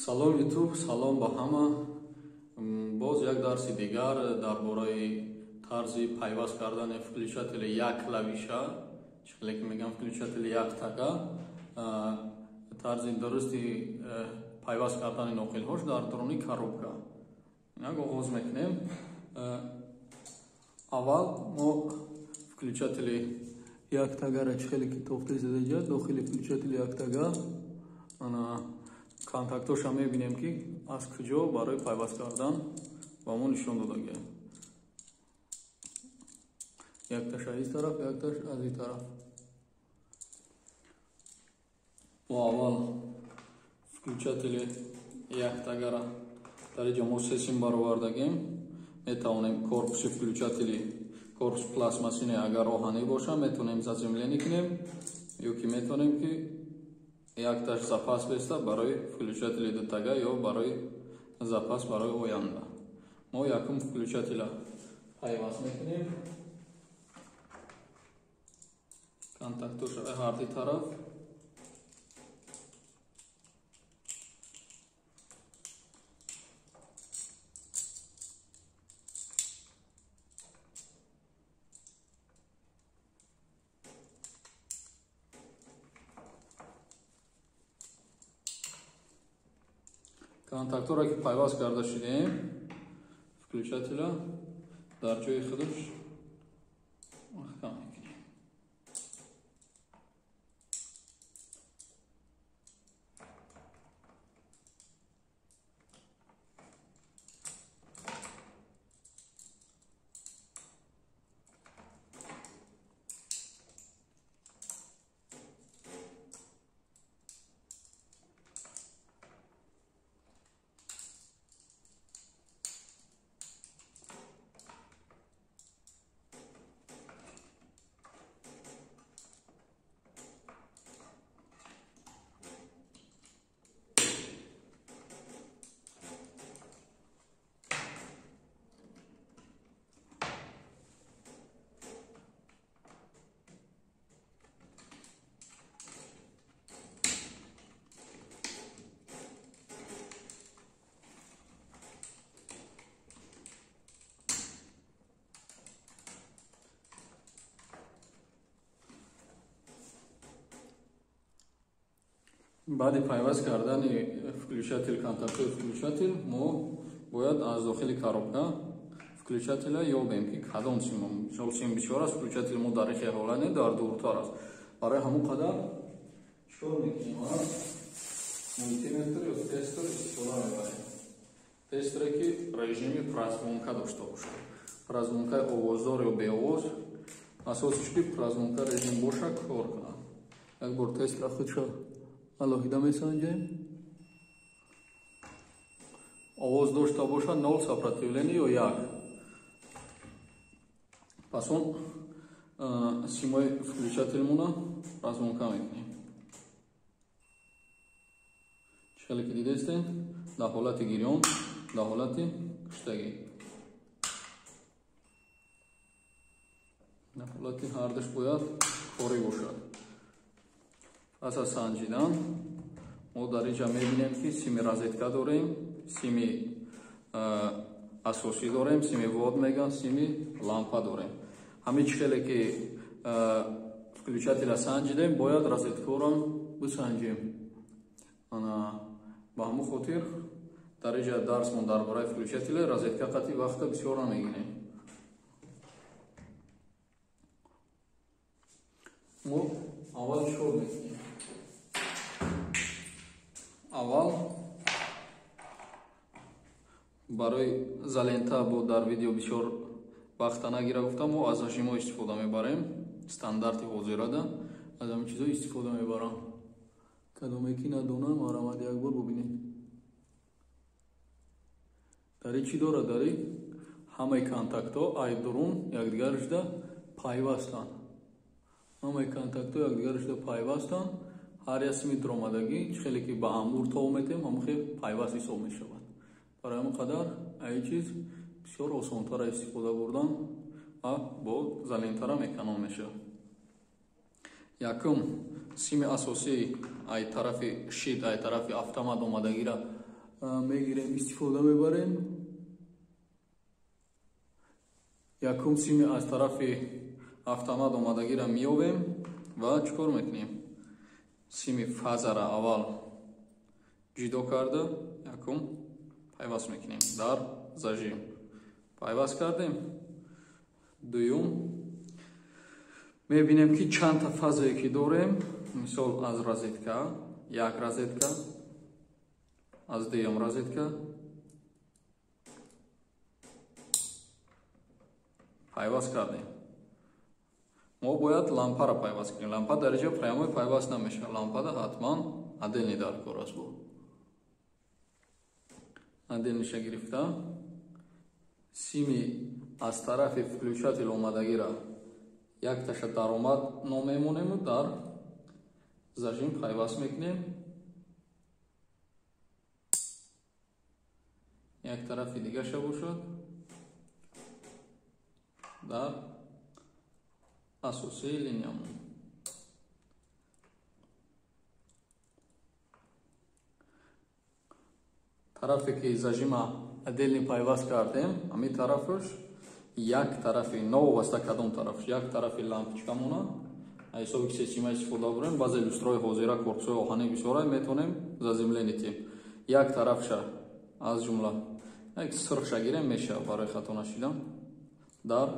Салом YouTube, салом ба ҳама. Боз як дарси дигар дар бораи тарзи пайваст кардани включатели як клавиша, чӣ хеле ки мегӯям включатели як тага, тарзи дурусти пайваст кардани ноқилҳош дар дуруни коробка. Инак оғоз мекунем. Аввал мо включатели як тагара чӣ хеле ки тофта задаҷа, дохили включатели як тага ана контактоша мебинем ки аз куҷо барои пайваст кардан ба мо нишон додагия. Якташ аз ин тараф, якташ аз ин тараф. Мо аввал включатели яктагара дар инҷо мо се сим баровардагем. Метавонем корпуси включатели, корпус пластмассине агар оҳанӣ боша, метавонем заземление кунем, ё ки метавонем ки якташ запас беста барои включатели дутага ё барои запас барои оянда. Мо якум включателя пайваст мекунем. Контактоша ҳар ду тараф. Контактора ки пайваст карда шудем, включателя дар ҷои худаш маҳкам мекунем. Баъди пайваст кардани включател, контактҳои включател, мо бояд аз дохили коробка включателя ёбем ки кадом сим. Мисол сим бисёр аст, включател мо дар ихе ҳола не, дар дуртар аст. Барои ҳамон қадар чикор мекунем? Аз мультиметр ё тестер истифода мебарем. Тестере ки режими прозвонка дошта бошад. Прозвонкаи овоздор ё беовоз, асосиш ки прозвонка режим боша кор кунад. Як бор тестера худша алоҳида месанҷем. Овоз дошта бошад 0 сопротивление ё 1. Пас он симои включателмона прозвонка мекунем. Чӣ хеле ки дидестем, дар ҳолати гирён, дар ҳолати куштагӣ, дар ҳолати ҳардуш бояд корӣ бошад. Пас аз санҷидан мо дар инҷа мебинем ки сими розетка дорем, сими асосӣ дорем, сими вод меган, сими лампа дорем. Ҳамин чӣ хеле ки включателя санҷидем, бояд розеткаро бисанҷем. Ба ҳамон хотир дар инҷа дарсмон дар бораи включателя розетка қатъи вақта бисёр намегирем. Мо аввал чикор мекунем? Аввал Барои изолента бо дар видео бисёр вақта нагира гуфтам, мо аз зажимо истифода мебарем. Стандарти ҳозирада аз ҳамин чизо истифода мебарам. Кадоме ки надонам, марамад як бор бубинед. Дари чӣ дорад? Дари ҳамаи контактҳо ай дурун якдигар шуда пайвастанд. Ҳамаи контактҳо якдигар шуда пайвастанд. Ҳар як сими дуромадагӣ чӣ хеле ки ба амбур тов метем, ҳамон хел пайваст ҳисоб мешавад. Барои ҳамин қадар ай чиз бисёр осонтар истифода бурдан ва бо изолентарам эконом мешавад. Якум сими асосӣ ай тарафи щит, ай тарафи автомат омадагиро мегирем, истифода мебарем. Якум сими аз тарафи автомат омадагиро меёбем ва чӣ кор мекунем? Сими фазара аввал ҷудо карда якум пайваст мекунем дар зажим. Пайваст кардем. Дуюм мебинем ки чандта фазае ки дорем. Мисол аз розетка, як розетка, аз дуюм розетка пайваст кардем. Мо бояд лампаро пайваст кунем. Лампа дар инҷо прямой пайваст намешавад. Лампада ҳатман отдельный дар кор аст. Бо отдельныйша гирифта сими аз тарафи включатель омадагиро якташа даромад номемонему дар зажим пайваст мекунем. Як тарафи дигаша бошад дар асосии линиямон. Тарафе ки зажима отдельный пайваст кардем, ҳамин тарафаш як тарафи новобаста кадом тарафш, як тарафи лампочкамона ҳисоби ки сесима истифода бурем. Баъзе люстрои ҳозира корпусҳои оҳанӣ бисёра метавонем заземление тем. Як тарафша аз ҷумла як сирхша гирем мешавад барои хато нашидан. Дар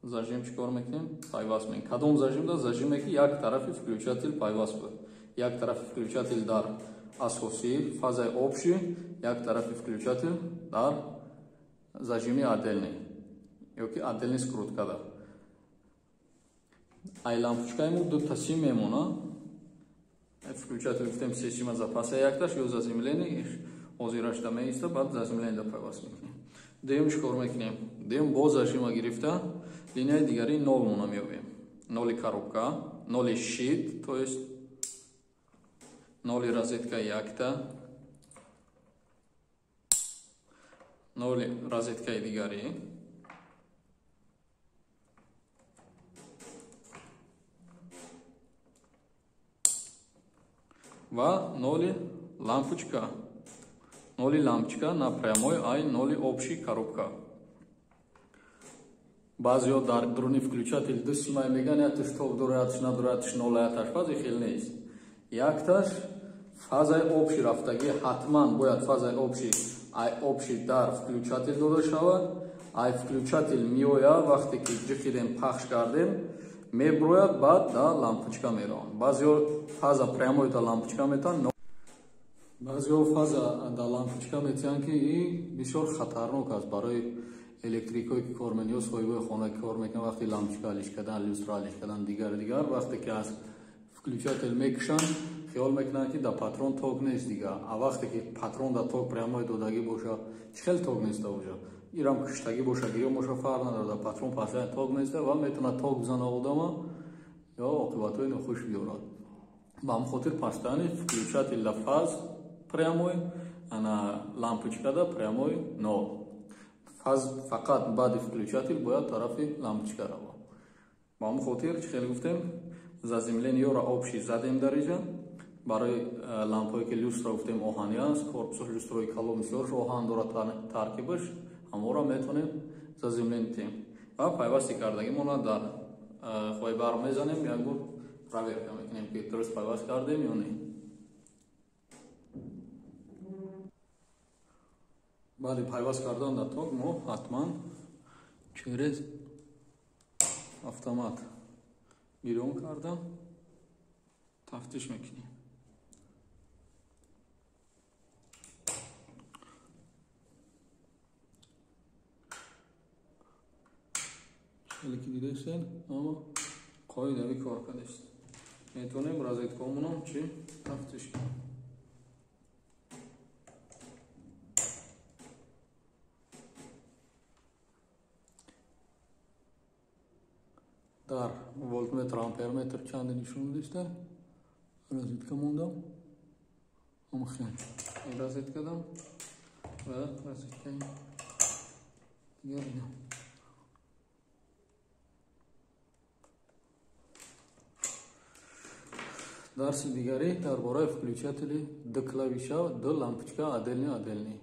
зажим чӣ кор мекунем? Пайваст мекунем. Кадом зажим? Да зажиме ки як тарафи включатель пайваст буд. Як тарафи включатель дар асосӣ фазаи общий, як тарафи включатель дар зажими отдельный ёки отдельный скруткада. Ай лампочкаи мо дута сим мемона. Включатель гуфтем се сима запаса якташ ё заземление ҳозирашда меиста, баъд заземление да пайваст мекунем. Дуюм чӣ кор мекунем? Дуюм боз зажима гирифта линияи дигари нол мона меёбем. Ноли коробка, ноли щит, то есть ноли розетка якта, ноли розеткаи дигарӣ, ва ноли лампочка. Ноли лампочка на прямой ай ноли общий коробка. Баъзеҳо дар дуруни включатель ду симай меган, якташ ток дора, якташ надора, якташ нола, якташ фази хел нест. Якташ фазаи общий рафтагӣ ҳатман бояд фазаи общий ай общий дар включатель дода шавад. Ай включатель меояд вақте ки ҷиқидем пахш кардем меброяд, баъд да лампочка мераванд. Баъзеҳо фаза прямой да лампочка метаванд, баъзеҳо фаза да лампочка метиҳанд ки ин бисёр хатарнок аст барои электрикҳое ки кор мекунанд ё соҳибои хона ки кор мекунанд. Вақте лампочка алиш кардан, люстра алиш кардан, дигар дигар, вақте ки аз включатель мекушанд хиёл мекунанд ки да патрон ток нест дигар. А вақте ки патрон да ток прямой додагӣ боша, чӣ хел ток неста боша, ирам куштагӣ боша, гирён боша, фарқ надорад, да патрон паслян ток неста ва метавонад ток бизана одама ё оқибатҳои нохуш биёрад. Ба ҳамин хотир пастани включатель да фаз прямой, ана лампочка да прямой нол. Фаз фақат баъди включатель бояд тарафи лампочка равад. Ба ҳамин хотир чӣ хел гуфтем, заземлениеро общий задем дар инҷа. Барои лампое ки люстра гуфтем оҳанӣ аст, корпусаш люстрои калон бисёрш оҳан дорад таркибаш, ҳамонро метавонем заземление тем ва пайвасти кардагимонро дар хои барқ мезанем, як бор проверка мекунем ки дуруст пайваст кардем ё не. Баъди пайваст кардан дар ток мо ҳатман через автомат гирён карда тафтиш мекунем. Хеле ки дидастен, ама қоидави кор кардааст. Метавонем розеткаҳомонам чӣ тафтиш кунем. Дар волтметр, амперметр чанде нишон диста. Розетка мондам. Ҳамахел. Ин розеткадам ва розеткаи дигар ина. Дарси дигарӣ дар бораи включатели ду клавиша, ду лампочка отдельный отдельный.